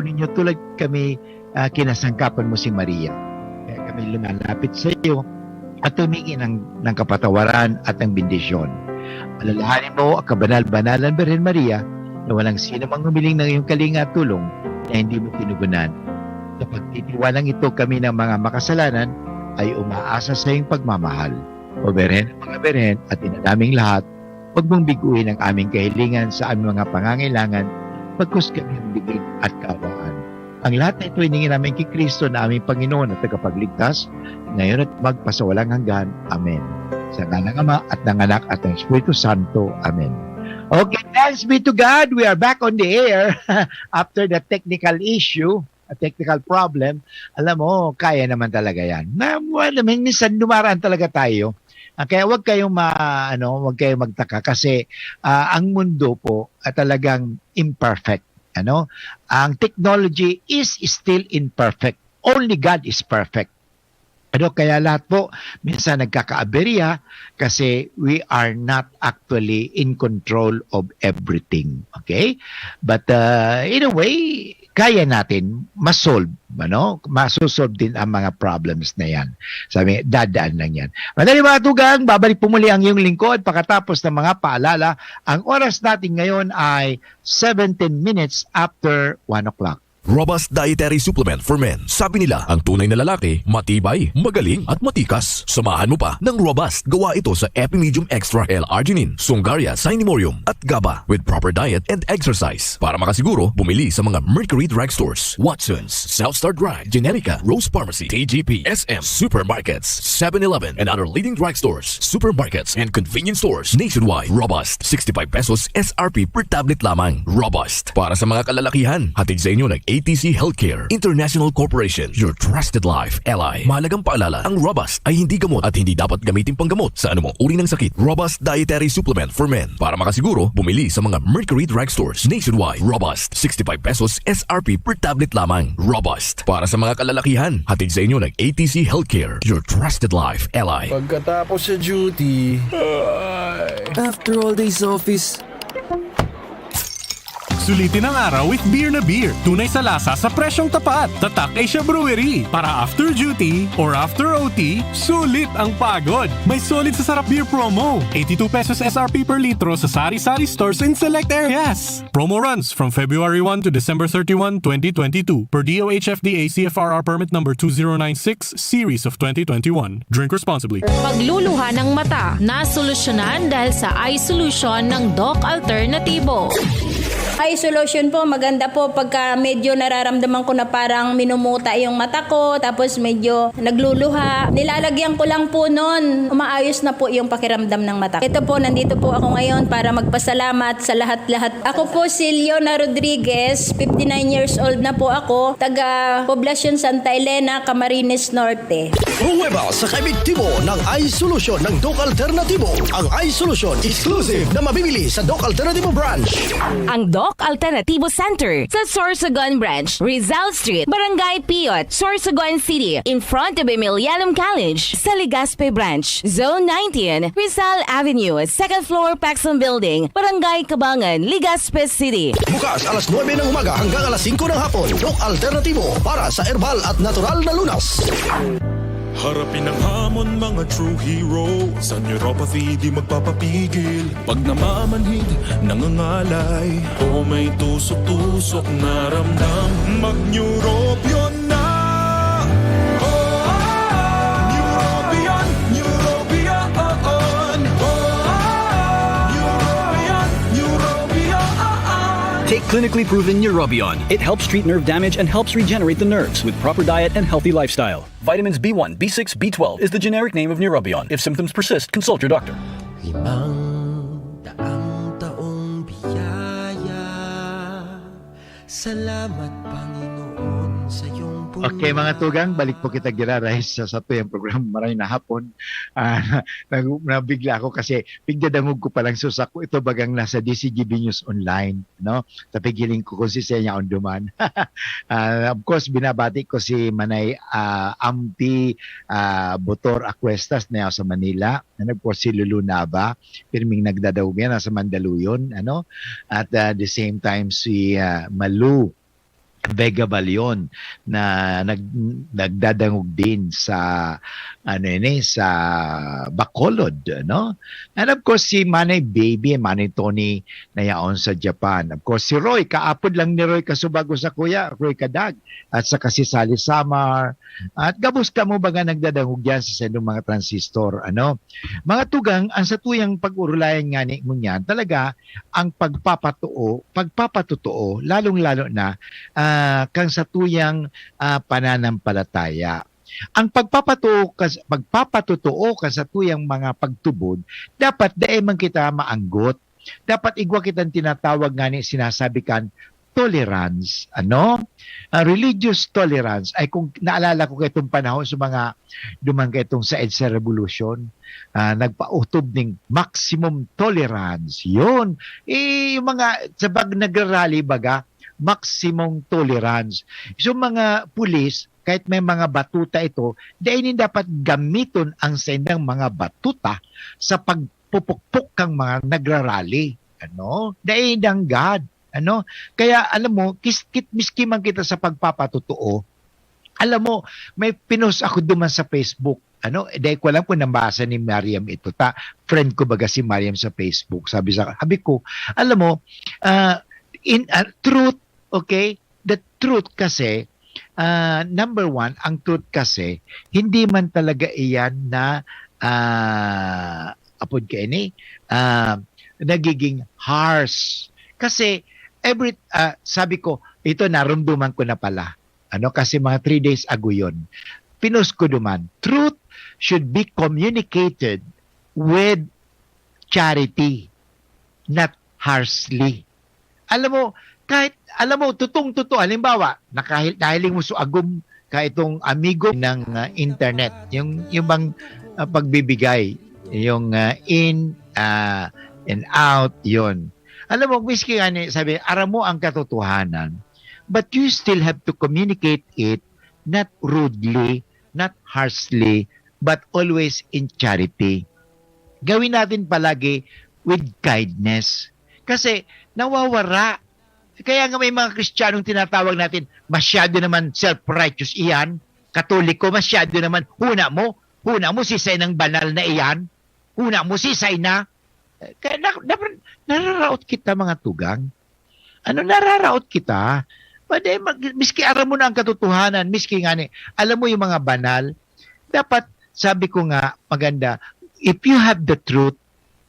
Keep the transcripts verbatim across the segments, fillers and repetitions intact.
ninyo tulad kami, ah, kinasangkapan mo si Maria. Kaya kami lumalapit sa iyo at humingi ng, ng kapatawaran at ng bendisyon. Alalahanin mo ang kabanal-banalan Birhen Maria na walang sino mang humiling ng iyong kalinga at tulong na hindi mo tinugunan. Sa pagtitiwalang ito kami ng mga makasalanan ay umaasa sa iyong pagmamahal. O Birhen ng mga Birhen at Ina naming lahat, huwag mong biguhin ang aming kahilingan sa aming mga pangangailangan, bagkus kami ang digig at kaawaan. Ang lahat na ito hiningi namin kay Kristo na aming Panginoon at Tagapagligtas, ngayon at magpasawalang hanggan. Amen. Sa ngalan ng Ama at ng Anak at ng Espiritu Santo. Amen. Okay, thanks be to God. We are back on the air after the technical issue, a technical problem. Alam mo, kaya naman talaga yan. Na, well, minsan dumaraan talaga tayo. Ah, kaya wag kayong ma-, ano, wag kayong magtaka kasi, ah, ang mundo po, ah, talagang imperfect. Ano? Ang technology is still imperfect. Only God is perfect. Ano, kaya lahat po, minsan nagkakaaberya kasi we are not actually in control of everything. Okay? But, uh, in a way, kaya natin ma-solve, ano? Maso-solve din ang mga problems na yan. Sabi, dadaan lang yan. Madali mga tugang, babalik po muli ang iyong lingkod pagkatapos ng mga paalala. Ang oras natin ngayon ay seventeen minutes after one o'clock. Robust Dietary Supplement for Men. Sabi nila, ang tunay na lalaki, matibay, magaling, at matikas. Samahan mo pa ng Robust. Gawa ito sa Epimedium Extra L-Arginine, Sungaria, Sinemurium, at GABA with proper diet and exercise. Para makasiguro, bumili sa mga Mercury Drug Stores, Watson's, South Star Drug, Generica, Rose Pharmacy, T G P, S M, supermarkets, seven eleven, and other leading drug stores, supermarkets, and convenience stores nationwide. Robust, sixty-five pesos S R P per tablet lamang. Robust. Para sa mga kalalakihan, hatid sa inyo ng A T C Healthcare International Corporation, your trusted life ally. Mahalagang paalala, ang Robust ay hindi gamot at hindi dapat gamitin panggamot sa anumang uri ng sakit. Robust Dietary Supplement for Men. Para makasiguro, bumili sa mga Mercury Drug Stores nationwide. Robust, sixty-five pesos S R P per tablet lamang. Robust. Para sa mga kalalakihan, hatid sa inyo ng A T C Healthcare, your trusted life ally. Pagkatapos sa duty, ay. After all days office. Sulitin ang araw with beer na beer. Tunay sa lasa sa presyong tapat. Tatak Asia Brewery. Para after duty or after O T, sulit ang pagod. May sulit sa sarap beer promo. Eighty-two pesos S R P per litro sa sari-sari stores in select areas. Promo runs from February one to December thirty-one, twenty twenty-two, per D O H F D A C F R R permit number two zero nine six, series of twenty twenty-one. Drink responsibly. Pagluluha ng mata, nasolusyonan dahil sa eye solution ng Doc Alternativo. Eye solution po, maganda po pagka medyo nararamdaman ko na parang minumuta yung mata ko, tapos medyo nagluluha. Nilalagyan ko lang po nun, umaayos na po yung pakiramdam ng mata. Ito po, nandito po ako ngayon para magpasalamat sa lahat-lahat. Ako po si Leona Rodriguez, fifty-nine years old na po ako, taga Poblacion Santa Elena, Camarines Norte. Pruweba sa kaepektibo ng Eye Solution ng Doc Alternativo. Ang Eye Solution exclusive na mabibili sa Doc Alternativo branch. Ang Doc Alternativo Center sa Sorsogon Branch, Rizal Street, Barangay Piyot, Sorsogon City, in front of Emilianum College, sa Legazpi Branch, Zone nineteen, Rizal Avenue, second floor, Paxson Building, Barangay Cabangan, Legazpi City. Bukas alas nuebe ng umaga hanggang alas singko ng hapon. Doc Alternativo para sa herbal at natural na lunas. Harapin ang hamon, mga true hero. Sa neuropathy, di magpapapigil. Pag namamanhid, nangangalay, o may tusok-tusok na ramdam, mag-Neurobion na! Oh, Neurobion, Neurobion, oh, oh. Neurobion, Neurobion, oh, oh. Take clinically proven Neurobion. It helps treat nerve damage and helps regenerate the nerves with proper diet and healthy lifestyle. Vitamins B one, B six, B twelve is the generic name of Neurobion. If symptoms persist, consult your doctor. Limang daang taong biyaya. Salamat, Panginoon, sa iyong Okay, mga tugang, balik po kita giraray sa satuyang programa Maray na Hapon. Ah, nag-, nabigla ako kasi pigdadangog ko palang susak ko. Ito bagang nasa D C G B News Online, no? Tapigiling ko kung si Senya Onduman. Ah, of course, binabati ko si Manay, ah, Ampi, ah, Botor Acuestas na sa Manila. And of course, si Lulu Nava, pirming nagdadangog yan, nasa Mandaluyong, ano? At, ah, the same time, si, ah, Malu, Vega Balion na nag-, nagdadangog din sa, ano yun eh, sa Bacolod, no? And of course, si Manay Baby, Manay Tony na yaon sa Japan. Of course, si Roy, kaapod lang ni Roy Kasubago sa kuya, Roy Kadag, at saka si Sally Samar. At gabos kamo baga nagdadangog yan sa sendong mga transistor, ano? Mga tugang, ang satuyang pag-urulayan nga ni ngunyan, talaga ang pagpapatuo, pagpapatutuo, lalong-lalo na, ah, kang satuyang, ah, pananampalataya. Ang pagpapatuo kas-, pagpapatutuo kan satuyang mga pagtubod, dapat dai man kita maanggot. Dapat igwa kitang tinatawag nga ni sinasabi kan tolerance, ano? Ah, religious tolerance. Ay, kung naalala ko kaitong panahon sa mga, duman kaitong sa EDSA Revolution, ah, nagpautob ning maximum tolerance. Yun. Eh, yung mga, sa pag nagrarally baga, maximum tolerance. So, mga pulis, kahit may mga batuta ito, dai nin dapat gamiton ang saindang mga batuta sa pagpupukpok kang mga nagrarally. Ano? Dai nanggad. Ano? Kaya, alam mo, kis-, kit-, miski man kita sa pagpapatotoo, alam mo, may pinost ako duman sa Facebook. Ano, eh, dahil ko alam kung nabasa ni Mariam ito. Ta, friend ko baga si Mariam sa Facebook. Sabi sa, sabi ko, alam mo, ah, in, ah, truth, okay? The truth kasi, ah, number one, ang truth kasi, hindi man talaga iyan na, ah, apod ka ini, ah, nagiging harsh. Kasi, every, ah, sabi ko, ito, narumduman ko na pala. Ano, kasi mga three days ago yun. Pinost ko duman, "Truth should be communicated with charity, not harshly." Alam mo, kahit, alam mo, totong-totoo, halimbawa, nakahil-, nahiling mo sa agom ka itong amigo ng, ah, internet, yung, yung bang, ah, pagbibigay, yung, ah, in, ah, and out, yun. Alam mo, miski nga ni, sabi, aram mo ang katotohanan, but you still have to communicate it, not rudely, not harshly, but always in charity. Gawin natin palagi with kindness. Kasi nawawara. Kaya nga may mga Kristiyanong tinatawag natin, "Masyado naman self-righteous iyan. Katoliko, masyado naman. Huna mo, huna mo sisay ng banal na iyan. Huna mo sisay na." Eh, kaya na, na, nararaot kita, mga tugang. Ano, nararaot kita? Pwede, mag-, miski aram mo na ang katotohanan, miski nga ni, alam mo yung mga banal, dapat, sabi ko nga, maganda, if you have the truth,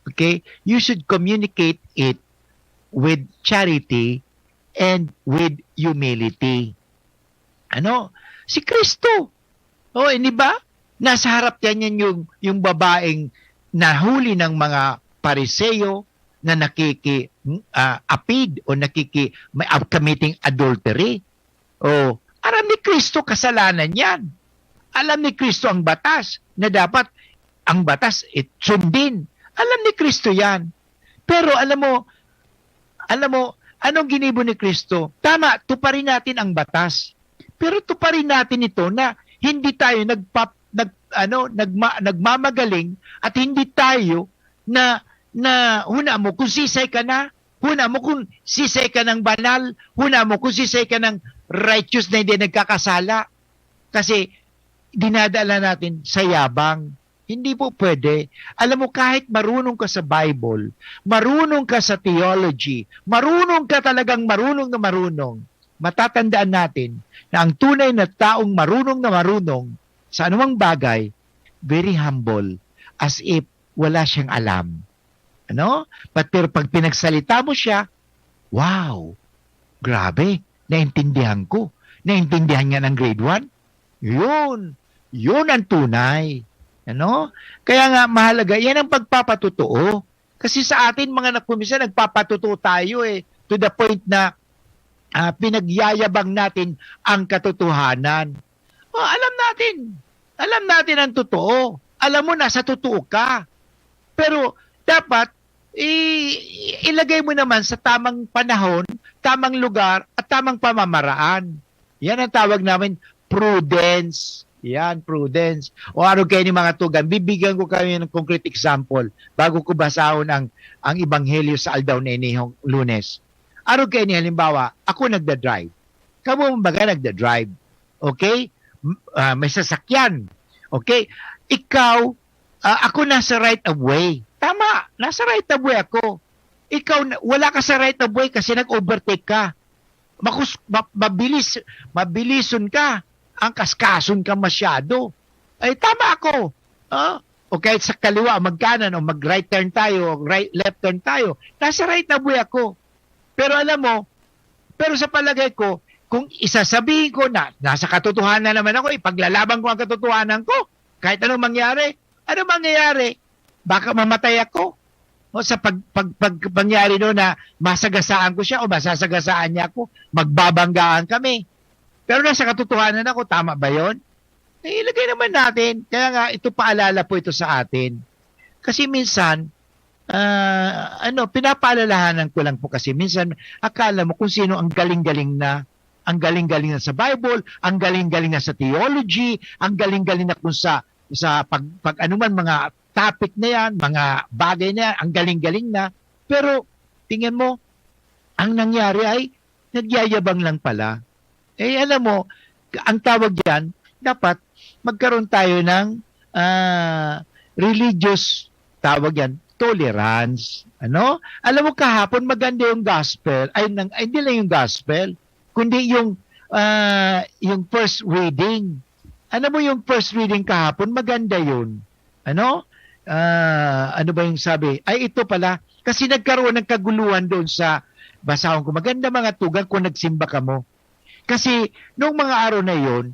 okay, you should communicate it with charity and with humility. Ano? Si Kristo. O, hindi ba? Nasa harap niya niyan yung, yung babaeng nahuli ng mga Pariseo na nakiki-, ah, apid o nakiki-, may, ah, committing adultery. O, aram ni Kristo kasalanan yan. Alam ni Kristo ang batas na dapat ang batas it-, sundin. Alam ni Kristo yan. Pero alam mo, alam mo, anong ginibo ni Kristo? Tama, tuparin natin ang batas. Pero tuparin natin ito na hindi tayo nagpap-, nag-, ano, nagma-, nagmamagaling at hindi tayo na, na huna mo kung sisay ka na, huna mo kung sisay ka ng banal, huna mo kung sisay ka ng righteous na hindi nagkakasala. Kasi dinadala natin sa yabang. Hindi po pwede. Alam mo, kahit marunong ka sa Bible, marunong ka sa theology, marunong ka talagang marunong na marunong, matatandaan natin na ang tunay na taong marunong na marunong sa anumang bagay, very humble, as if wala siyang alam. Ano? But, pero pag pinagsalita mo siya, "Wow! Grabe! Naintindihan ko." Naintindihan niya ng grade one? Yun! Yun ang tunay. Ano? Kaya nga, mahalaga, yan ang pagpapatotoo. Kasi sa atin, mga nakumisan, nagpapatotoo tayo eh. To the point na, ah, pinagyayabang natin ang katotohanan. O, alam natin. Alam natin ang totoo. Alam mo, nasa totoo ka. Pero, dapat, i-, ilagay mo naman sa tamang panahon, tamang lugar, at tamang pamamaraan. Yan ang tawag namin prudence. Yan, prudence. O arog kayo ni mga tugang, bibigyan ko kayo ng concrete example bago ko basahon ang, ang Ebanghelyo sa aldaw na inihong Lunes. Arog kayo ni, halimbawa, ako nagda-drive. Kamo, baga, nagda-drive. Okay? M-, ah, may sasakyan. Okay? Ikaw, ah, ako nasa right of way. Tama, nasa right of way ako. Ikaw, na-, wala ka sa right of way kasi nag-overtake ka. Makus-, ma-, mabilis, mabilison ka. Ang kaskason ka masyado. Ay, tama ako. Ah? O kahit sa kaliwa, magkanan, o mag-right turn tayo, o right, left turn tayo. Nasa right of way ako. Pero alam mo, pero sa palagay ko, kung isasabihin ko na nasa katotohanan naman ako, ipaglalaban ko ang katotohanan ko, kahit anong mangyari, ano mangyayari? Baka mamatay ako. O sa pag, pag, pag mangyari no na masagasaan ko siya o masasagasaan niya ako, magbabanggaan kami. Pero nasa katotohanan ako, tama ba yon? Eh, ilagay naman natin. Kaya nga, ito paalala po ito sa atin. Kasi minsan, ah, ano, pinapaalalahanan ko lang po kasi minsan, akala mo kung sino ang galing-galing na, ang galing-galing na sa Bible, ang galing-galing na sa theology, ang galing-galing na kung sa, sa pag, pag ano man, mga topic na yan, mga bagay na yan, ang galing-galing na. Pero, tingnan mo, ang nangyari ay, nagyayabang lang pala. Eh, alam mo, ang tawag diyan, dapat magkaroon tayo ng, ah, religious, tawag yan, tolerance. Ano? Alam mo, kahapon maganda yung gospel, ay, nang, ay, hindi lang yung gospel, kundi yung, ah, yung first reading. Alam mo, yung first reading kahapon, maganda yun. Ano? Ah, ano ba yung sabi? Ay, ito pala. Kasi nagkaroon ng kaguluhan doon sa, basahon ko, maganda mga tugang kung nagsimba kamo. Kasi noong mga araw na yon,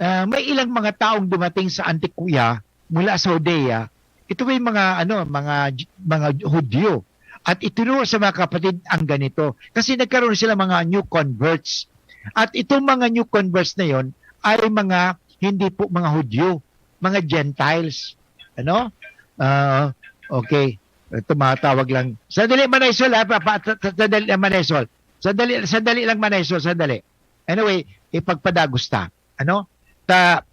ah, may ilang mga taong dumating sa Antioquia mula sa Judea. Ito may mga, ano, mga J-, mga Hudyo. At itinuro sa mga kapatid ang ganito. Kasi nagkaroon sila mga new converts. At itong mga new converts na yon ay mga hindi po mga Hudyo, mga Gentiles. Ano? Ah, okay. Tumatawag lang. Sandali, Manay Sol, ha? Pa, pa, sa-, sandali lang, Manay Sol. Sandali, sandali lang, Manay Sol, sandali. Anyway, ipagpadagos ta. Ano? Ta,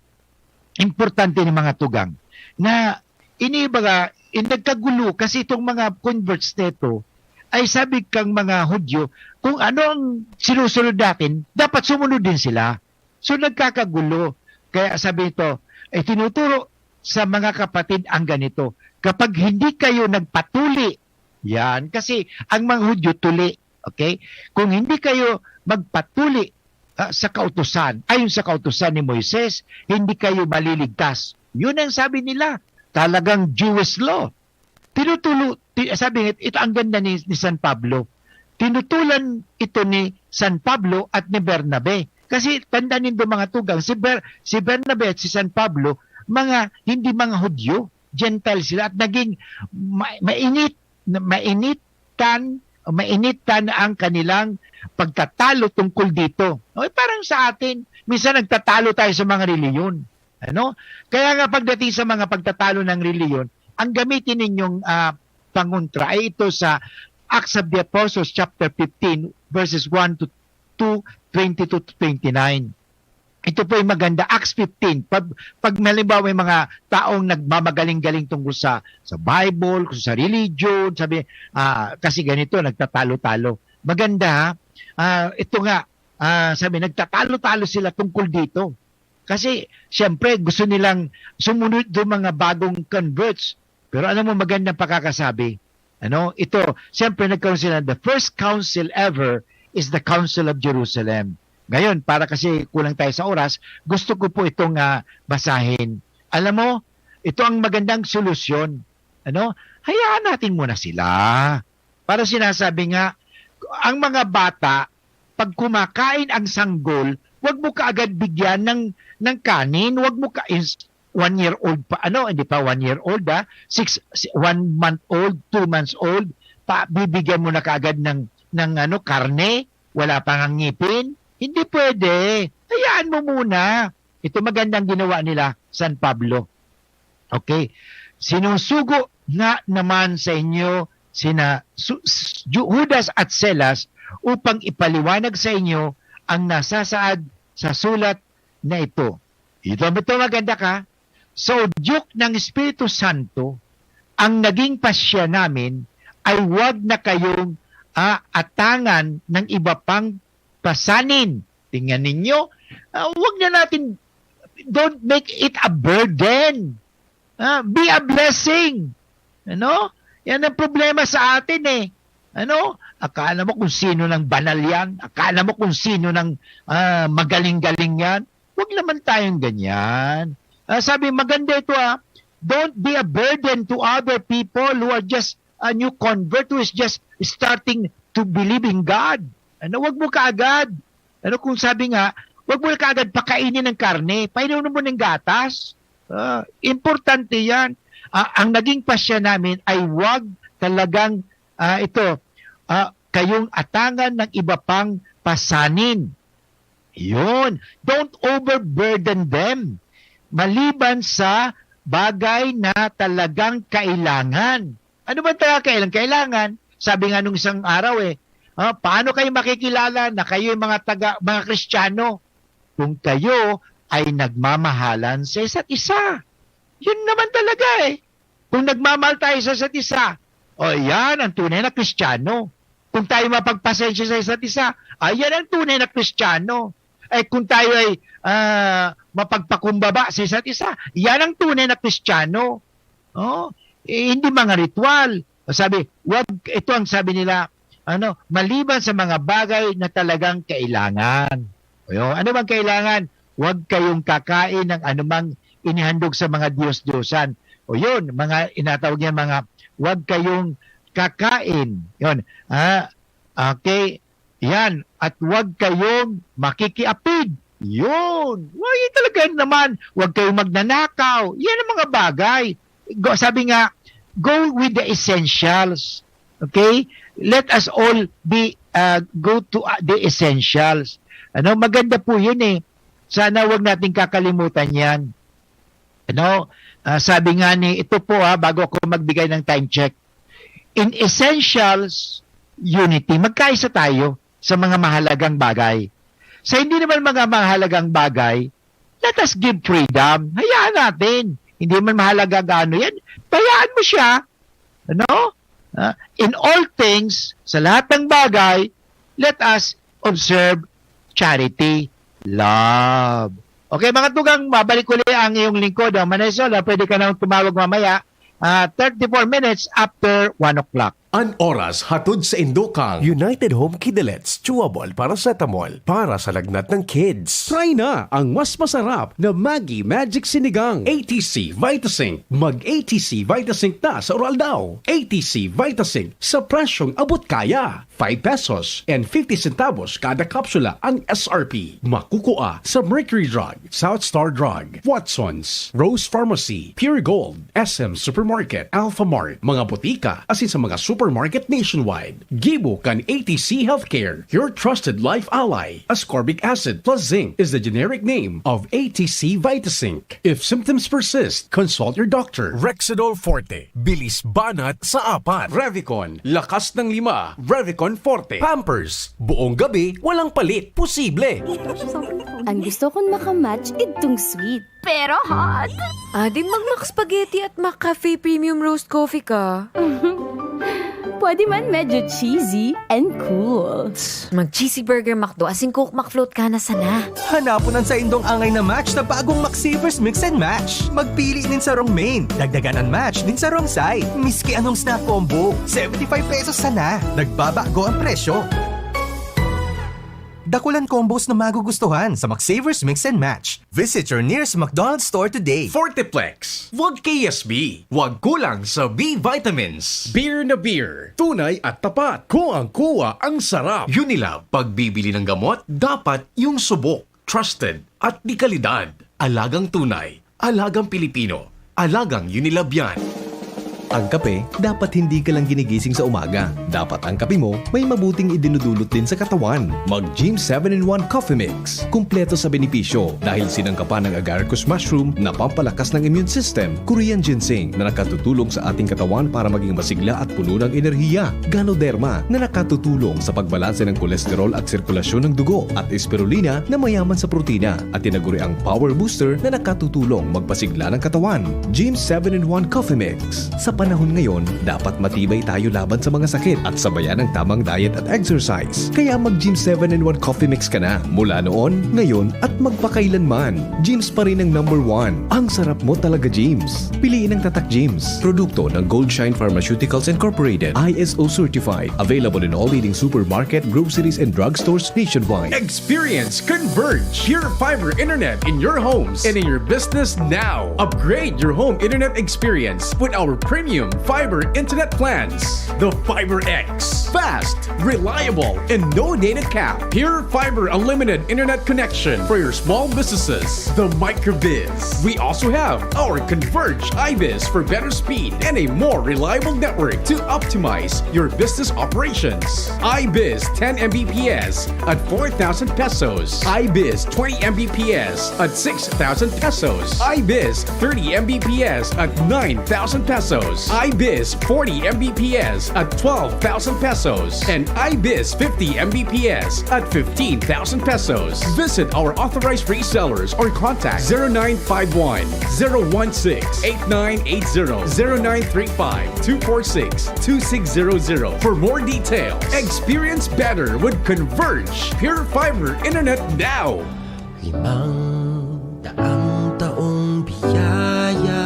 importante ni mga tugang. Na, ini baga, in nagkagulo kasi itong mga converts nito, ay sabi kang mga Hudyo, kung ano ang sinusunod natin, dapat sumunod din sila. So, nagkakagulo. Kaya sabi nito, eh, tinuturo sa mga kapatid ang ganito, kapag hindi kayo nagpatuli, yan, kasi ang mga Hudyo tuli, okay? Kung hindi kayo magpatuli, ah, sa kautusan, ayon sa kautusan ni Moises, hindi kayo maliligtas. Yun ang sabi nila, talagang Jewish law. Tinutulo-, ti-, sabi nga, ito ang ganda ni, ni San Pablo. Tinutulan ito ni San Pablo at ni Bernabe. Kasi tanda nindo, mga tugang, si Ber-, si Bernabe at si San Pablo, mga, hindi mga Hudyo, Gentile sila, at naging ma-, mainit, na mainitan, mainitan ang kanilang pagtatalo tungkol dito. Okay, parang sa atin, minsan nagtatalo tayo sa mga reliyon. Ano? Kaya nga pagdating sa mga pagtatalo ng reliyon, ang gamitin ninyong, ah, pangontra ay ito sa Acts of the Apostles chapter fifteen, verses one to two, twenty-two to twenty-nine. Ito po yung maganda, Acts fifteen. Pag, pag halimbawa may mga taong nagmamagaling-galing tungkol sa, sa Bible, kung sa religion, sabi, ah, kasi ganito, nagtatalo-talo. Maganda, ha? Ah, ito nga, ah, sabi, nagtatalo-talo sila tungkol dito. Kasi, siyempre, gusto nilang sumunod do mga bagong converts. Pero alam mo, magandang pakakasabi. Ano? Ito, siyempre, nagkaroon sila, the first council ever is the Council of Jerusalem. Ngayon, para kasi kulang tayo sa oras, gusto ko po itong, ah, basahin. Alam mo, ito ang magandang solusyon. Ano? Hayaan natin muna sila. Para sinasabi nga, ang mga bata, pag kumakain ang sanggol, wag mo kaagad bigyan ng, ng kanin, wag mo ka-, is-, one year old pa, ano, hindi pa one year old, ah, six, si-, one month old, two months old, pa, bibigyan mo na kaagad ng, ng, ano, karne, wala pa ngang ngipin? Hindi pwede. Hayaan mo muna. Ito magandang ginawa nila, San Pablo. Okay. Sinusugo nga naman sa inyo sina Su-, Ju-, Judas at Silas upang ipaliwanag sa inyo ang nasasaad sa sulat na ito. Ito, ito maganda ka. Sa udyok ng Espiritu Santo, ang naging pasya namin ay wag na kayong, ah, atangan ng iba pang pasanin Tingnan ninyo, ah, wag na natin, don't make it a burden. Ah, be a blessing. Ano? Yan ang problema sa atin eh. Ano? Akala mo kung sino ng banal yan? Akala mo kung sino ng, ah, magaling-galing yan? Wag naman tayong ganyan. Ah, sabi, maganda ito ah, don't be a burden to other people who are just a new convert, who is just starting to believe in God. Ano, wag mo kaagad. Ano, kung sabi nga, wag mo kaagad pakainin ng karne, painumin mo ng gatas. Ah, importante yan. Ah, ang naging pasya namin ay wag talagang, ah, ito, ah, kayong atangan ng iba pang pasanin. Yun. Don't overburden them. Maliban sa bagay na talagang kailangan. Ano ba talaga kailangan? Kailangan, sabi nga nung isang araw eh, ah, paano kayo makikilala na kayo yung mga taga, mga Kristiyano? Kung kayo ay nagmamahalan sa isa't isa. Yun naman talaga eh. Kung nagmamahal tayo sa isa't isa, o yan ang tunay na Kristiyano. Kung tayo mapagpasensya sa isa't isa, ayan ang tunay na Kristiyano. Eh kung tayo ay ah, mapagpakumbaba sa isa't isa, yan ang tunay na Kristiyano. Oh, eh, hindi mga ritual. Sabi, wag, ito ang sabi nila, ano, maliban sa mga bagay na talagang kailangan. O yun, ano bang kailangan? Wag kayong kakain ng anumang inihandog sa mga diyos-diyosan. O yun, mga inatawag niya mga, wag kayong kakain. Yun. Ah, okay. Yan. At wag kayong makikiapid. Yun. Wag talaga naman. Wag kayong magnanakaw. Yan ang mga bagay. Go, sabi nga, go with the essentials. Okay? Let us all be, uh, go to uh, the essentials. Ano, maganda po yun eh. Sana wag nating kakalimutan yan. Ano, ah, sabi nga ni, ito po ha, bago ako magbigay ng time check. In essentials, unity. Magkaisa tayo sa mga mahalagang bagay. Sa hindi naman mga mahalagang bagay, let us give freedom. Hayaan natin. Hindi man mahalaga gaano yan. Hayaan mo siya. Ano? Ah, in all things, sa lahat ng bagay, let us observe charity, love. Okay, mga tugang, mabalik uli ang iyong lingkod, ang Manesol. Ah, pwede ka nang tumawag mamaya, ah, thirty-four minutes after one o'clock. An oras hatod sa indokang United Home Kidalets Chewable Paracetamol para sa lagnat ng kids. Try na ang mas masarap na Maggi Magic Sinigang. A T C Vitasync. Mag A T C Vitasync na sa oral daw. A T C Vitasync sa presyong abot kaya. Five pesos and fifty centavos kada kapsula ang S R P. Makukua sa Mercury Drug, South Star Drug, Watson's, Rose Pharmacy, Pure Gold, S M Supermarket, Alpha Mart, mga botika, asin sa mga supermarket nationwide. Gibo kan A T C Healthcare, your trusted life ally. Ascorbic acid plus zinc is the generic name of A T C Vitasync. If symptoms persist, consult your doctor. Rexidol Forte, bilis banat sa apat. Revicon, lakas ng lima. Revicon Forte. Pampers, buong gabi, walang palit. Posible. Ang gusto kong makamatch, idtong sweet. Pero hot. Adi mag-Mac Spaghetti at Mac Cafe Premium Roast Coffee ka. Pwede man medyo cheesy and cool. Mag-cheesy burger McDo asin Coke McFloat ka na sana. Hanapon an saindong angay na match sa bagong McSavers Mix and Match. Magpili nin sarong main, dagdagan an match nin sarong side. Miski anong snack combo, seventy-five pesos sana. Nagbabago ang presyo. Dakulan combos na magugustuhan sa McSavers Mix and Match. Visit your nearest McDonald's store today. Forteplex. Wag K S B. Wag kulang sa B vitamins. Beer na beer. Tunay at tapat. Kuwang-kuwa ang sarap. Unilab. Pagbibili ng gamot, dapat yung subok, trusted, at di kalidad. Alagang tunay. Alagang Pilipino. Alagang Unilab yan. Ang kape, dapat hindi ka lang ginigising sa umaga. Dapat ang kape mo may mabuting idinudulot din sa katawan. Mag Gym seven in one Coffee Mix. Kumpleto sa benepisyo dahil sinangkapan ng agaricus mushroom na pampalakas ng immune system, Korean ginseng na nakatutulong sa ating katawan para maging masigla at puno ng enerhiya, Ganoderma na nakatutulong sa pagbalanse ng kolesterol at sirkulasyon ng dugo, at Spirulina na mayaman sa protina at tinaguriang power booster na nakatutulong magpasigla ng katawan. Gym seven in one Coffee Mix. Sa Panahon ngayon, dapat matibay tayo laban sa mga sakit at sabayan ang tamang diet at exercise. Kaya mag-Gym seven in one Coffee Mix ka na mula noon, ngayon at magpakailanman. Gyms pa rin ang number one. Ang sarap mo talaga, Gyms. Piliin ang Tatak Gyms. Produkto ng Goldshine Pharmaceuticals Incorporated, I S O certified. Available in all leading supermarket, groceries, and drugstores nationwide. Experience Converge Pure Fiber Internet in your homes and in your business now. Upgrade your home internet experience with our premium fiber internet plans. The Fiber X. Fast, reliable, and no data cap. Pure Fiber Unlimited Internet Connection for your small businesses. The Microbiz. We also have our Converge iBiz for better speed and a more reliable network to optimize your business operations. iBiz ten M B P S at four thousand pesos. iBiz twenty M B P S at six thousand pesos. iBiz thirty M B P S at nine thousand pesos. iBiz forty M B P S at twelve thousand pesos. And iBiz fifty M B P S at fifteen thousand pesos. Visit our authorized resellers or contact zero nine five one, zero one six, eight nine eight zero, zero nine three five, two four six, two six zero zero for more details. Experience better with Converge Pure Fiber Internet now. Limang daang taong biyaya.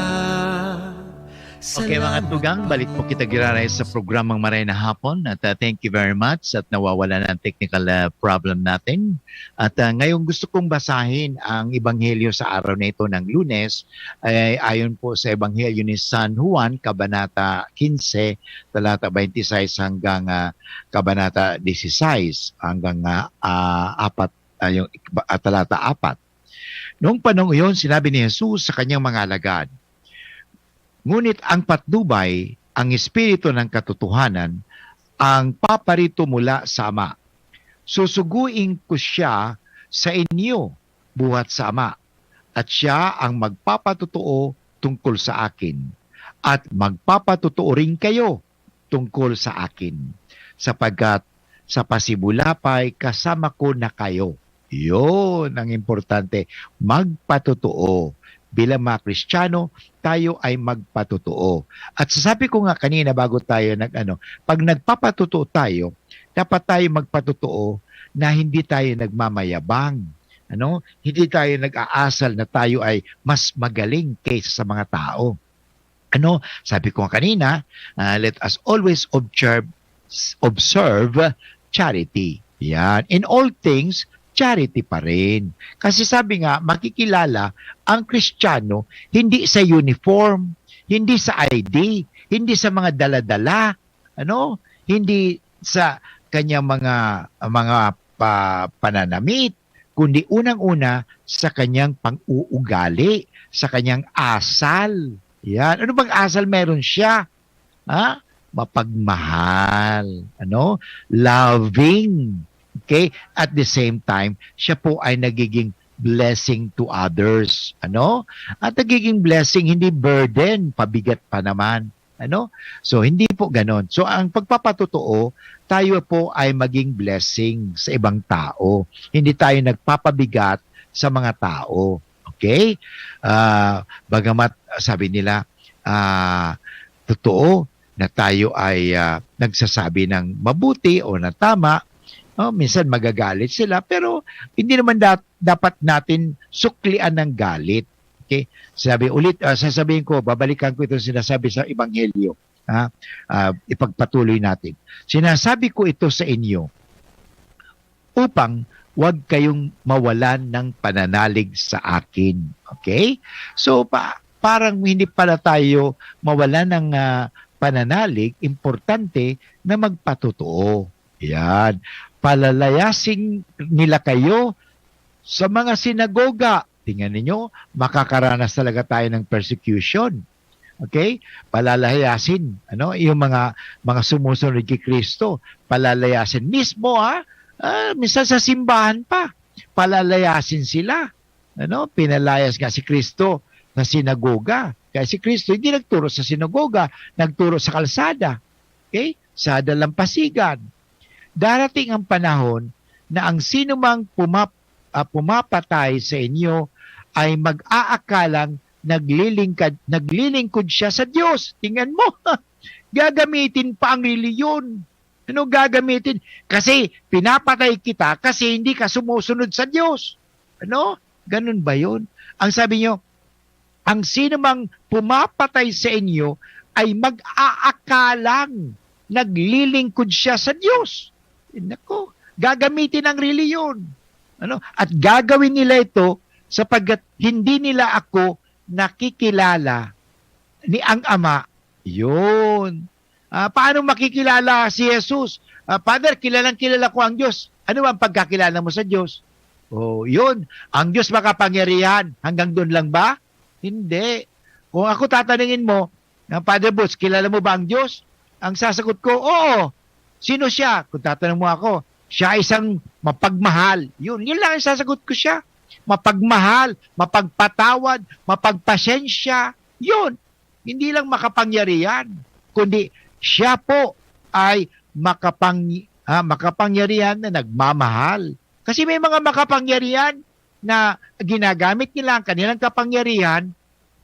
Okay, mga Salamat. Tugang, balik po kita giraray sa programang Maray na Hapon. At, ah, thank you very much at nawawala na ang technical, ah, problem natin. At, ah, ngayon gusto kong basahin ang Ebanghelyo sa araw na ito ng Lunes, ay ayon po sa Ebanghelyo ni San Juan, Kabanata quince, talata twenty-six hanggang, ah, Kabanata disiseis hanggang, ah, ah, apat, ah, yung ikba-, ah, talata apat. Noong panahong iyon, sinabi ni Jesus sa kanyang mga alagad, "Ngunit ang patnubay, ang Espiritu ng katotohanan, ang paparito mula sa Ama. Susuguin ko siya sa inyo buhat sa Ama, at siya ang magpapatotoo tungkol sa akin, at magpapatotoo rin kayo tungkol sa akin, sapagkat sa pasibolapay kasama ko na kayo." Yun ang importante, magpatotoo. Bilang mga Kristiyano, tayo ay magpatotoo. At sasabi ko nga kanina bago tayo nag-ano, pag nagpapatotoo tayo, dapat tayo magpatotoo na hindi tayo nagmamayabang. Ano? Hindi tayo nag-aasal na tayo ay mas magaling kaysa sa mga tao. Ano? Sabi ko nga kanina, ah, let us always observe, observe charity. Yan. In all things, charity pa rin. Kasi sabi nga, makikilala ang Kristiyano hindi sa uniform, hindi sa I D, hindi sa mga dala-dala, ano? Hindi sa kanyang mga, mga pa-, pananamit, kundi unang-una sa kanyang pang-uugali, sa kanyang asal. Yan. Ano bang asal meron siya? Ha? Mapagmahal, ano? Loving. Okay? At the same time, siya po ay nagiging blessing to others, ano? At nagiging blessing, hindi burden, pabigat pa naman, ano? So, hindi po ganon. So, ang pagpapatotoo, tayo po ay maging blessing sa ibang tao. Hindi tayo nagpapabigat sa mga tao. Okay? Ah, bagamat sabi nila, ah, totoo na tayo ay, ah, nagsasabi ng mabuti o na tama, no? Minsan magagalit sila, pero hindi naman dat-, dapat natin suklian ng galit. Okay? Sabi ulit, ah, sasabihin ko, babalikan ko itong sinasabi sa Ebanghelyo. Ha? Ah, ipagpatuloy natin. "Sinasabi ko ito sa inyo upang wag kayong mawalan ng pananalig sa akin." Okay? So, pa-, parang hindi pala tayo mawalan ng, ah, pananalig, importante na magpatotoo. Yan. "Palalayasin nila kayo sa mga sinagoga." Tingnan ninyo, makakaranas talaga tayo ng persecution. Okay? Palalayasin, ano, yung mga, mga sumusunod kay Kristo, palalayasin mismo, ha? Ah, minsan sa simbahan pa, palalayasin sila. Ano, pinalayas nga si Kristo sa sinagoga. Kaya si Kristo hindi nagturo sa sinagoga, nagturo sa kalsada. Okay? Sa dalampasigan. Darating ang panahon na ang sinumang pumap-, ah, pumapatay sa inyo ay mag-aakalang naglilingkad, naglilingkod siya sa Diyos. Tingnan mo, gagamitin pa ang reliyon. Ano gagamitin? Kasi pinapatay kita kasi hindi ka sumusunod sa Diyos. Ano? Ganun ba yun? Ang sabi niyo, "Ang sino mang pumapatay sa inyo ay mag-aakalang naglilingkod siya sa Diyos." Nako, gagamitin ang reliyon. Ano? "At gagawin nila ito sapagkat hindi nila ako nakikilala ni ang Ama." Yun. Ah, paano makikilala si Jesus? Ah, "Father, kilalang kilala ko ang Diyos." Ano ba ang pagkakilala mo sa Diyos? Oh, yun. Ang Diyos makapangyarihan. Hanggang doon lang ba? Hindi. Kung ako tatanungin mo, na, "Father Boots, kilala mo ba ang Diyos?" Ang sasagot ko, "Oo." "Sino siya?" Kung tatanong mo ako, "Siya isang mapagmahal." Yun, yun lang ang sasagot ko siya. Mapagmahal, mapagpatawad, mapagpasensya. Yun. Hindi lang makapangyarihan, kundi siya po ay makapang-, ah, makapangyarihan na nagmamahal. Kasi may mga makapangyarihan na ginagamit nila ang kanilang kapangyarihan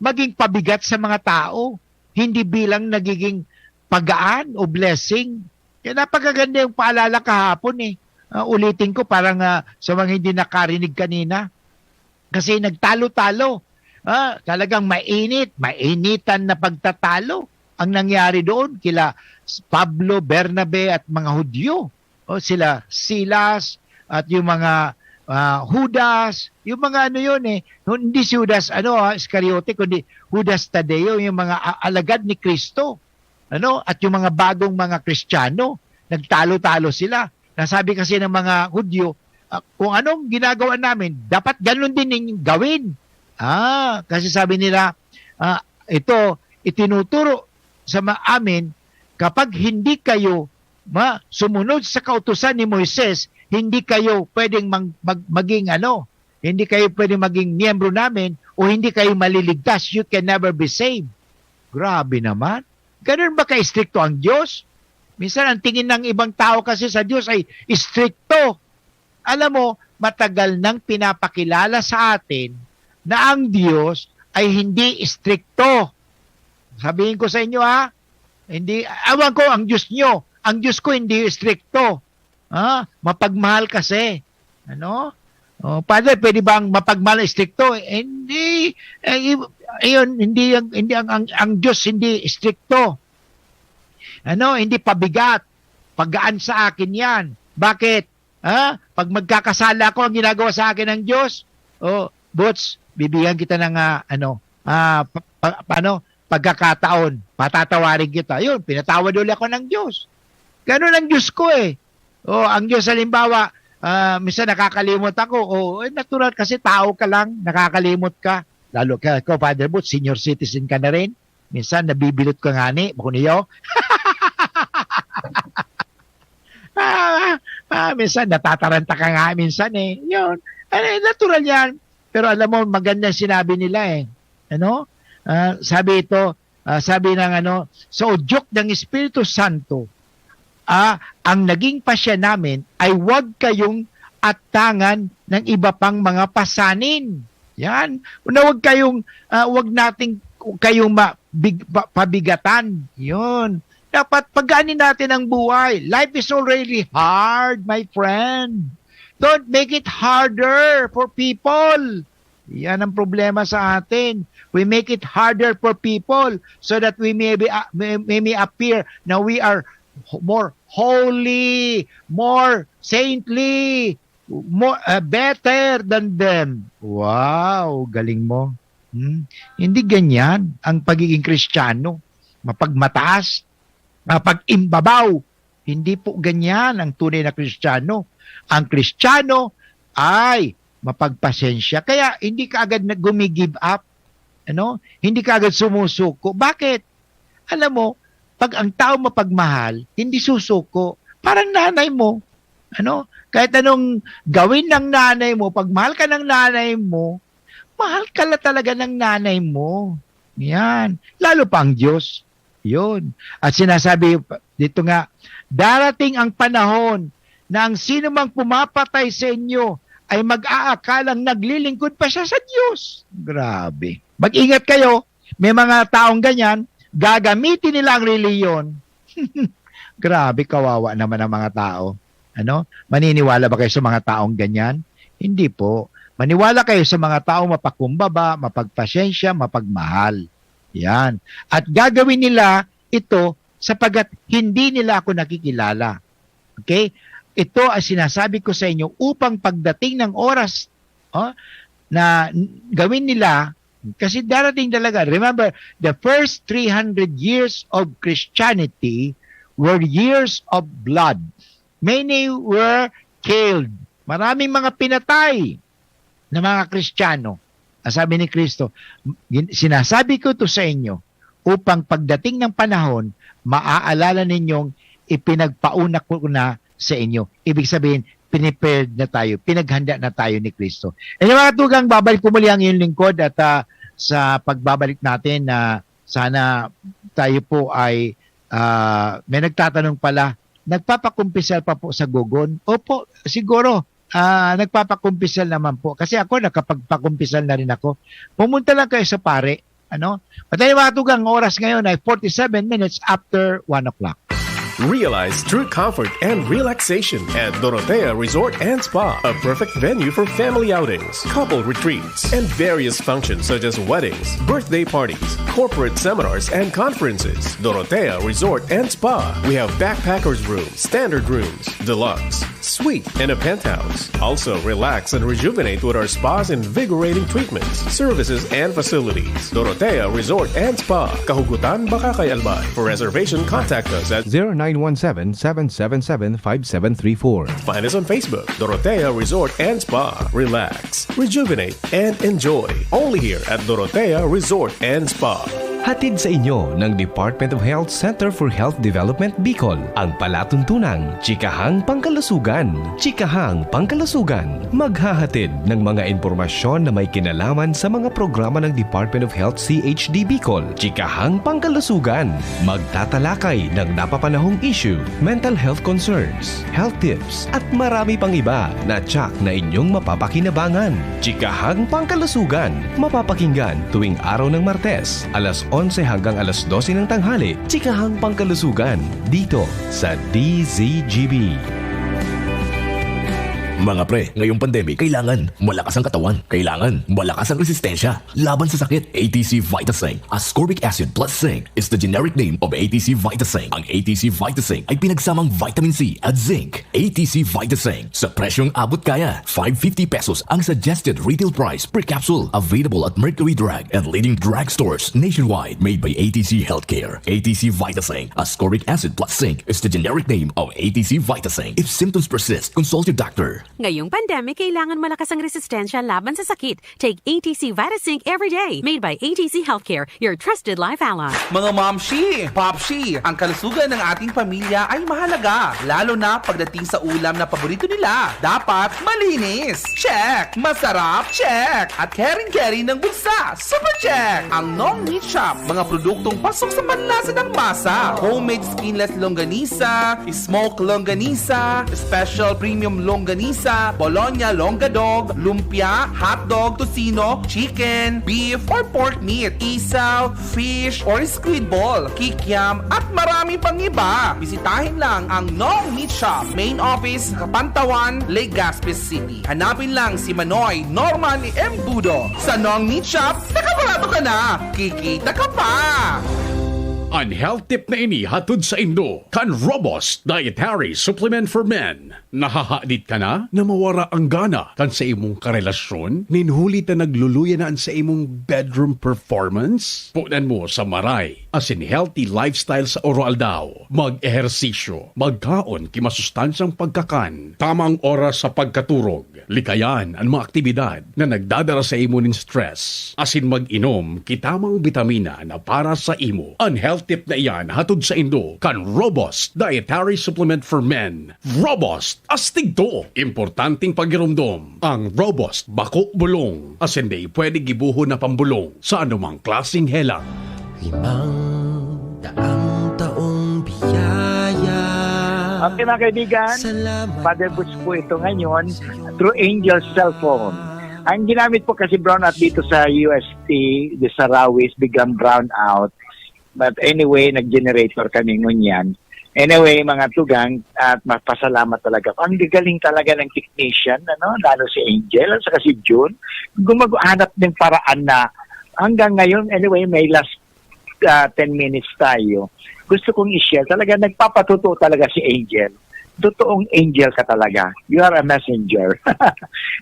maging pabigat sa mga tao, hindi bilang nagiging pagaan o blessing. Kaya napakaganda yung paalala kahapon eh. Ah, ulitin ko, parang, ah, sa mga hindi nakarinig kanina. Kasi nagtalo-talo. Ah, talagang mainit, mainitan na pagtatalo ang nangyari doon kila Pablo, Bernabe at mga Hudyo. O sila Silas at yung mga, ah, Judas, yung mga ano yun eh. Hindi si Judas, ano, ah, Iscariote, kundi Judas Tadeo, yung mga a-, alagad ni Kristo. Ano? At yung mga bagong mga Kristiyano, nagtalo-talo sila. Nasabi kasi ng mga Hudyo, ah, "Kung anong ginagawa namin, dapat ganun din ninyong gawin." Ah, kasi sabi nila, ah, ito, itinuturo sa ma-, amin, "Kapag hindi kayo ma-, sumunod sa kautusan ni Moises, hindi kayo pwedeng mang-, mag-, maging ano, hindi kayo pwedeng maging miyembro namin o hindi kayo maliligtas. You can never be saved." Grabe naman. Ganun ba ka-estrikto ang Diyos? Minsan, ang tingin ng ibang tao kasi sa Diyos ay estrikto. Alam mo, matagal nang pinapakilala sa atin na ang Diyos ay hindi estrikto. Sabihin ko sa inyo, ha, hindi, awan ko ang Diyos nyo. Ang Diyos ko hindi estrikto. Ha? Mapagmahal kasi. Ano? Oh, Padre, pwede bang mapagmahal estrikto? Eh, hindi. Eh, i-, ayun, hindi ang, hindi ang, ang, ang Diyos hindi estrikto. Ano? Hindi pabigat. Pagaan sa akin yan. Bakit? Ha? Pag magkakasala ako, ang ginagawa sa akin ng Diyos, "Oh, Boots, bibigyan kita ng, ah, ano, ah, pa-, pa-, ano, pagkakataon, patatawarin kita." Yun, pinatawad uli ako ng Diyos. Ganun ang Diyos ko eh. Oh, ang Diyos, halimbawa, ah, minsan nakakalimot ako. Oh, eh, natural kasi tao ka lang, nakakalimot ka. Lalo ka, ikaw, Father Boots, senior citizen ka na rin. Minsan nabibilot ka ngani, bako niyo. Ah, ah, minsan natataranta ka nga minsan eh. Yun. Ano, natural yan. Pero alam mo, maganda sinabi nila eh. Ano? Ah, sabi ito, ah, sabi ng ano, "Sa udyok ng Espiritu Santo, ah, ang naging pasya namin ay huwag kayong atangan ng iba pang mga pasanin." Yan. Na huwag kayong, ah, huwag nating kayong mabig-, pa-, pabigatan. Yun. Dapat pagaanin natin ang buhay. Life is already hard, my friend. Don't make it harder for people. Yan ang problema sa atin. We make it harder for people so that we may be, uh, may, may, may appear na we are ho-, more holy, more saintly, more, uh, better than them. Wow, galing mo. Hmm? Hindi ganyan ang pagiging Kristiyano. Mapagmataas, mapag-imbabaw. Hindi po ganyan ang tunay na Kristiyano. Ang Kristiyano ay mapagpasensya. Kaya hindi ka agad na gumi-give up. Ano? Hindi ka agad sumusuko. Bakit? Alam mo, pag ang tao mapagmahal, hindi susuko. Parang nanay mo. Ano? Kahit anong gawin ng nanay mo, pag mahal ka ng nanay mo, mahal ka la talaga ng nanay mo. Yan. Lalo pa ang Diyos. Yun. At sinasabi pa, dito nga, "Darating ang panahon na ang sino mang pumapatay sa inyo ay mag-aakalang naglilingkod pa siya sa Diyos." Grabe. Mag-ingat kayo, may mga taong ganyan, gagamitin nila ang relihiyon. Grabe, kawawa naman ang mga tao. Ano? Maniniwala ba kayo sa mga taong ganyan? Hindi po. Maniwala kayo sa mga taong mapakumbaba, mapagpasensya, mapagmahal. Yan. At gagawin nila ito sapagkat hindi nila ako nakikilala. Okay? Ito ang sinasabi ko sa inyo upang pagdating ng oras, oh, na gawin nila, kasi darating talaga. Remember, the first three hundred years of Christianity were years of blood. Many were killed. Maraming mga pinatay na mga Kristiyano. Ang sabi ni Kristo, "Gin-, sinasabi ko ito sa inyo, upang pagdating ng panahon, maaalala ninyong ipinagpauna ko na sa inyo." Ibig sabihin, prepared na tayo, pinaghanda na tayo ni Kristo. And mga tugang, babalik ko muli ang iyong lingkod at, ah, sa pagbabalik natin na sana tayo po ay, ah, may nagtatanong pala, "Nagpapakumpisal pa po sa Gogon?" Opo, siguro, ah, nagpapakumpisal naman po. Kasi ako, nakapagpakumpisal na rin ako. Pumunta lang kayo sa pare, ano? Patay mga tugang, oras ngayon ay forty-seven minutes after one o'clock. Realize true comfort and relaxation at Dorotea Resort and Spa, a perfect venue for family outings, couple retreats, and various functions such as weddings, birthday parties, corporate seminars, and conferences. Dorotea Resort and Spa. We have backpackers room, standard rooms, deluxe, suite, and a penthouse. Also, relax and rejuvenate with our spa's invigorating treatments, services, and facilities. Dorotea Resort and Spa, Kahugutan, Bacacay, Albay. For reservation, contact us at zero nine one seven, seven seven seven, five seven three four. Find us on Facebook, Dorotea Resort and Spa. Relax, rejuvenate, and enjoy. Only here at Dorotea Resort and Spa. Hatid sa inyo ng Department of Health Center for Health Development Bicol ang palatuntunang Chikahang Pangkalusugan. Chikahang Pangkalusugan, maghahatid ng mga impormasyon na may kinalaman sa mga programa ng Department of Health C H D Bicol. Chikahang Pangkalusugan, magtatalakay ng napapanahong issue, mental health concerns, health tips, at marami pang iba na tsak na inyong mapapakinabangan. Chikahang Pangkalusugan, mapapakinggan tuwing araw ng Martes, alas onse hanggang alas dose ng tanghali. Chikahang Pangkalusugan, dito sa D Z G B. Mga pre, ngayong pandemic, kailangan malakas ang katawan. Kailangan malakas ang resistensya laban sa sakit. A T C Vitasing, ascorbic acid plus zinc, is the generic name of A T C Vitasing. Ang A T C Vitasing ay pinagsamang vitamin C at zinc. A T C Vitasing, sa presyong abot kaya. Five fifty pesos ang suggested retail price per capsule. Available at Mercury Drug and leading drugstores nationwide. Made by A T C Healthcare. A T C Vitasing, ascorbic acid plus zinc, is the generic name of A T C Vitasing. If symptoms persist, consult your doctor. Ngayong pandemic, kailangan malakas ang resistensya laban sa sakit. Take A T C Vitasync every day. Made by A T C Healthcare, your trusted life ally. Mga mamshi, papshi, ang kalusugan ng ating pamilya ay mahalaga, lalo na pagdating sa ulam na paborito nila. Dapat malinis. Check. Masarap. Check. At caring-caring ng bulsa. Super check. Ang Nong Meat Shop, mga produktong pasok sa panlasa ng masa. Homemade skinless longganisa, smoke longganisa, special premium longganisa, bologna longgadog, lumpia, hotdog, tocino, chicken, beef, or pork meat, isaw, fish, or squid ball, kikiam, at marami pang iba. Bisitahin lang ang Nong Meat Shop, main office, Kapantawan, Legazpi City. Hanapin lang si Manoy Norman Embudo. Sa Nong Meat Shop, nakabarato ka na, kikita ka pa! An health tip na ini hatod saindo kan Robust Dietary Supplement for Men. Nahahadit ka na na mawara ang gana kan sa imong karelasyon? Nin huli ta nagluluya na an sa imong bedroom performance? Punan mo sa maray asin healthy lifestyle sa oro-aldaw. Mag-ehersisyo, magkaon ki masustansyang pagkakan, tamang oras sa pagkaturog, likayan an mga aktibidad na nagdadara sa imo nin stress, asin mag-inom ki tamang bitamina na para sa imo. An health tip na iyan hatod saindo kan Robust Dietary Supplement for Men. Robust, astig to! Importanteng pagiromdom, ang Robust bako bulong, asin di pwede gibohon na pambulong sa anumang klaseng helang. Limang daang taong biyaya. Okay, mga kaibigan, Father Butch po ito ngayon through Angel Cellphone. Ang ginamit po kasi brownout dito sa U S T, the Sarawi is biglang brownout. But anyway, nag-generator kami ngunyan. Anyway, mga tugang, at mapasalamat talaga. Ang gagaling talaga ng technician, ano, lalo si Angel at saka si June. Gumagawa, hanap ng paraan na hanggang ngayon, anyway, may last ah, ten minutes tayo. Gusto kong i-share, talaga nagpapatotoo talaga si Angel. Totoong angel ka talaga. You are a messenger.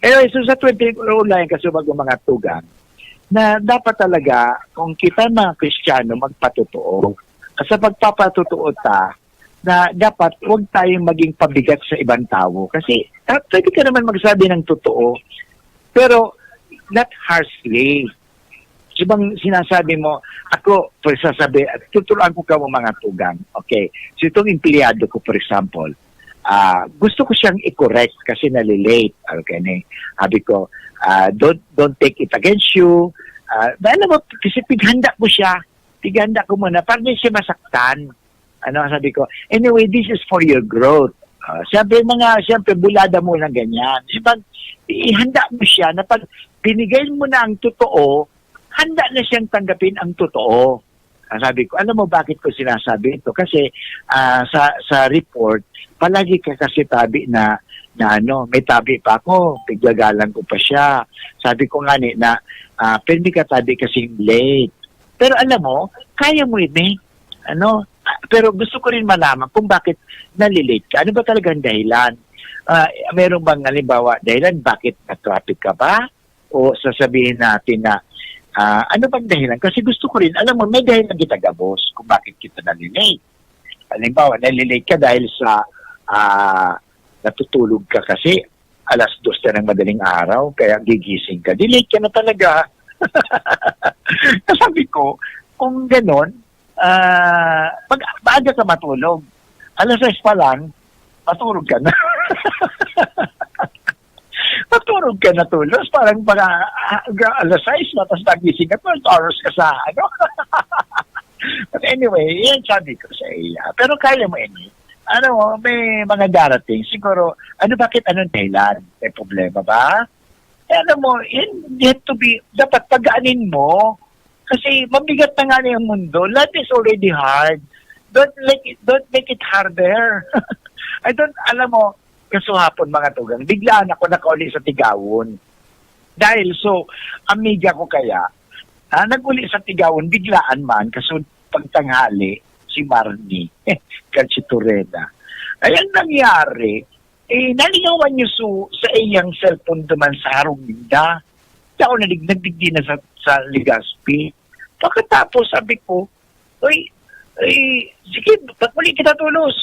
Anyway, so sa twenty, ulayan ka sa mga tugang, na dapat talaga, kung kita mga Kristiyano, magpatotoo. At sa pagpapatotoo ta, na dapat huwag tayong maging pabigat sa ibang tao. Kasi, ah, pwede ka naman magsabi ng totoo, pero not harshly. Di bang sinasabi mo, ako, pagsasabi, tuturuan ko kamo mga tugang. Okay. So itong empleyado ko, for example, ah, gusto ko siyang i-correct kasi nalilate. Okay, ni? Sabi ko, ah, don't, don't take it against you. Ah, alam mo, kasi pighanda ko siya. Pighanda ko muna para di siya masaktan. Ano, sabi ko, "Anyway, this is for your growth." Ah, siyempre, mga, siyempre, bulada mo lang ganyan. Di ba, ihanda mo siya na pag binigay mo na ang totoo, handa na siyang tanggapin ang totoo. Ah, sabi ko, "Alam mo bakit ko sinasabi ito? Kasi, ah, sa, sa report, palagi ka kasi tabi na, na ano, may tabi pa ako, piggagalan ko pa siya." Sabi ko nga ni na, ah, "Pirmi ka tabi kasi late. Pero alam mo, kaya mo ini." Ano? Ah, pero gusto ko rin malaman kung bakit nalilate ka. Ano ba talagang dahilan? Ah, meron bang, halimbawa, dahilan bakit na-traffic ka ba? O sasabihin natin na, ah, ano bang dahilan? Kasi gusto ko rin, alam mo, may dahilan kita gabos kung bakit kita nalilate. Halimbawa, nalilate ka dahil sa, ah, natutulog ka kasi alas dos na ng madaling araw, kaya gigising ka. Di late ka na talaga. Sabi ko, kung ganon, ah, pag maaga ka matulog, alas sais pa lang, matulog ka na. Matulog ka na tulos, parang mga, ah, ga-, alas sais na, tapos nagising ka, twelve hours ka sa, ano? But anyway, yan sabi ko sa iya. Pero kaya mo ini. Ano, may mga darating. Siguro, ano, bakit, anong dahilan? May problema ba? Eh, alam mo, yun, you have to be, dapat pagaanin mo. Kasi mabigat na nga na yung mundo. Life is already hard. Don't make it, don't make it harder. I don't, alam mo, kasuhapon, mga tugang, biglaan ako nakauli sa Tigawon. Dahil so, amiga ko kaya, ah, nag-uli sa Tigawon, biglaan man, kaso pagtanghali, si Marnie, Calciturena. Ay, ang nangyari, eh, nalingawan niyo su-, sa iyang cellphone duman sa harong ninda. Ako nadig-, nagdigdi na sa, sa Legazpi. Pagkatapos, sabi ko, "Uy, uy, sige, pag-uli kita tulos.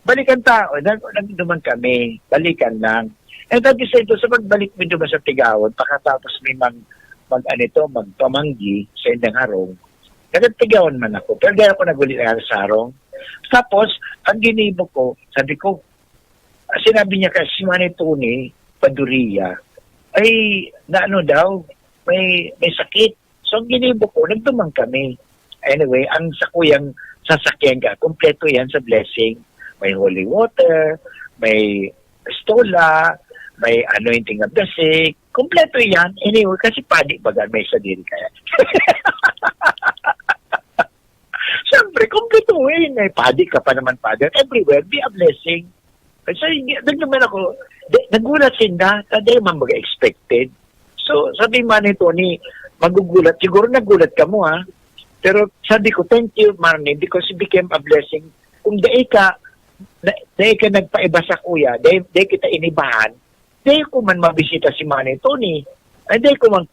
Balikan ta." O, nag-, nag-, duman kami. Balikan lang. And at the same time, sa pagbalik mi duman sa Tigawon, pagkatapos mi mag-, mag-, ano ito, magpamanggi sa indang harong, nagtigawan man ako. Pero di ako nag-uli na sa harong. Tapos, ang ginibo ko, sabi ko, ah, sinabi niya kasi si Manay Tony, Paduriya, ay, na ano daw, may, may sakit. So, ang ginibo ko, nagduman kami. Anyway, ang sakuyang sasakyan ka, kompleto yan sa blessing. May holy water, may estola, may anointing of the sick. Kompleto yan. Anyway, kasi padi baga may sadiri kaya. Siyempre, kompleto eh. May padi ka pa naman, Father. Everywhere, be a blessing. So, hindi, nagduman ako, di, nagulat sinda, ta di man baga expected. So, sabi man ni Tony, magugulat. Siguro nagulat ka mo, ha? Pero sabi ko, "Thank you, Marnie, because you became a blessing." Kung dai ka, na, dai ka nagpaiba sa kuya, dai, dai kita inibahan, dai ko man mabisita si Manay Tony. Ay, dai ko man,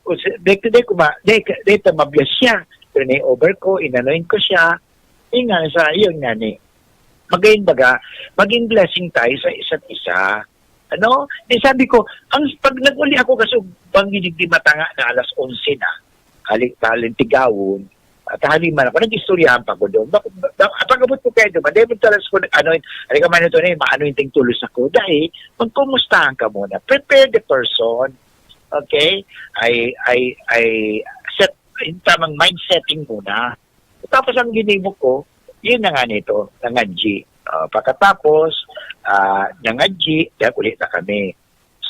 dai, dai ko ma, dai, dai ta mabless siya. Turn over ko, inanoin ko siya. Yun nga, sa, yun nga ni. Magayon baga, maging blessing tayo sa isa't isa. Ano? Di sabi ko, ang, pag nag-uli ako kasi bangginig di matanga na alas onse na, hali-, haling Tigawon, at hali man ako, nag-istoryahan pa ko doon. Bak-, bak-, pag-abot ko kayo doon, dahil magtalas ko, ano, ano ka man ito na yun, maano yung ting tulos ako. Dahil, magkumustahan ka muna. Prepare the person. Okay? Ay, ay, ay, set, yung tamang mind setting muna. Tapos ang ginibo ko, yun na nga nito, nangadji. Ah, pagkatapos, ah, nangadji, diyan ulit na kami.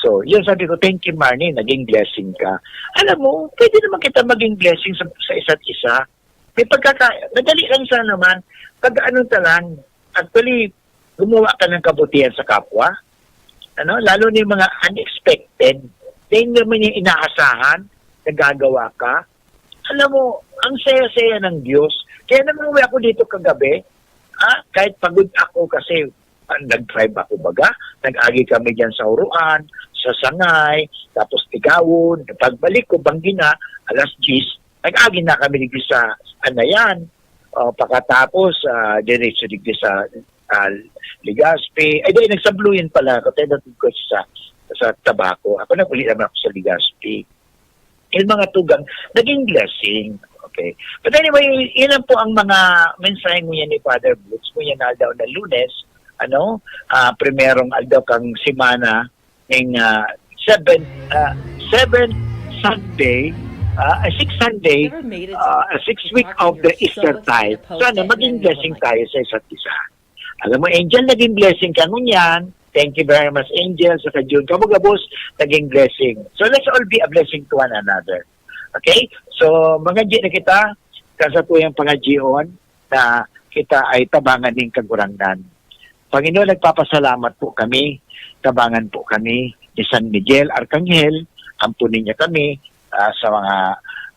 So, yun sabi ko, "Thank you, Marnie, naging blessing ka." Alam mo, pwede naman kita maging blessing sa, sa isa't isa. May pagkaka-, madali lang siya naman. Pag ano ta lang, actually, gumawa ka ng kabutihan sa kapwa. Ano? Lalo na yung mga unexpected, na hindi mo niya inaasahan, nagagawa ka. Alam mo, ang saya-saya ng Diyos. Kaya nang uwi ako dito kagabi, ah, kahit pagod ako kasi, ah, nag-drive ako baga, nag-agi kami dyan sa Uruan, sa Sangay, tapos Tigawon. Pagbalik ko, Banggi na, alas diyes, nag-agi na kami dito sa Anayan. O, pagkatapos, ah, diretso dito sa, ah, Legazpi. Ay, di, nagsabluyan pala ako. Tayo natin ko sa, sa Tabaco. Ako nag-uli naman ako sa Legazpi. Yung mga tugang, naging blessing. Okay. But anyway, yun lang po ang mga mensahe ngunyan ni Father Boots. Ngunyan na aldaw na Lunes, ano, ah, primerong aldaw kang semana, ng, ah, seven, ah, seven Sunday, ah, six Sunday, ah, six week of the Easter tide. Sana maging blessing tayo sa isa't isa. Alam mo, Angel, naging blessing ka ngunyan. Thank you very much, Angel. Sa June, kamo gabos, naging blessing. So let's all be a blessing to one another. Okay? So, mga G na kita, kasatuyang pangadjion na kita ay tabangan ning Kagurangnan. Panginoon, nagpapasalamat po kami. Tabangan po kami ni San Miguel Arcangel. Ampunin niya kami, ah, sa mga,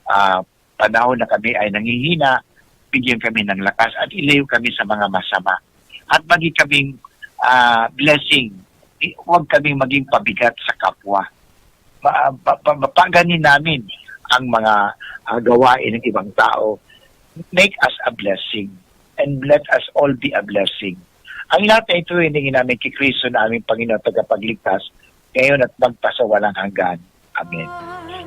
ah, panahon na kami ay nanghihina. Bigyan kami ng lakas at ilayo kami sa mga masama. At maging kaming, ah, blessing. Di, huwag kaming maging pabigat sa kapwa. Pa, pa, pa, paganin namin ang mga, ah, gawain ng ibang tao. Make us a blessing. And let us all be a blessing. Ang lahat na ito, hiningi namin kay Kristo na aming Panginoon at Tagapagligtas, ngayon at magpasawalang hanggan. Amen.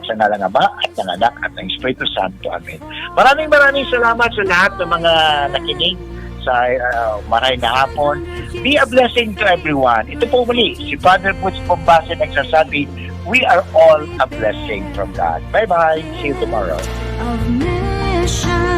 Sa ngalan ng Ama, at ng Anak, at ng Espiritu Santo. Amen. Maraming, maraming salamat sa lahat ng mga nakinig sa, ah, maray na hapon. Be a blessing to everyone. Ito po muli, si Father Butch Bombase nagsasabi, "We are all a blessing from God." Bye-bye. See you tomorrow. Of mission.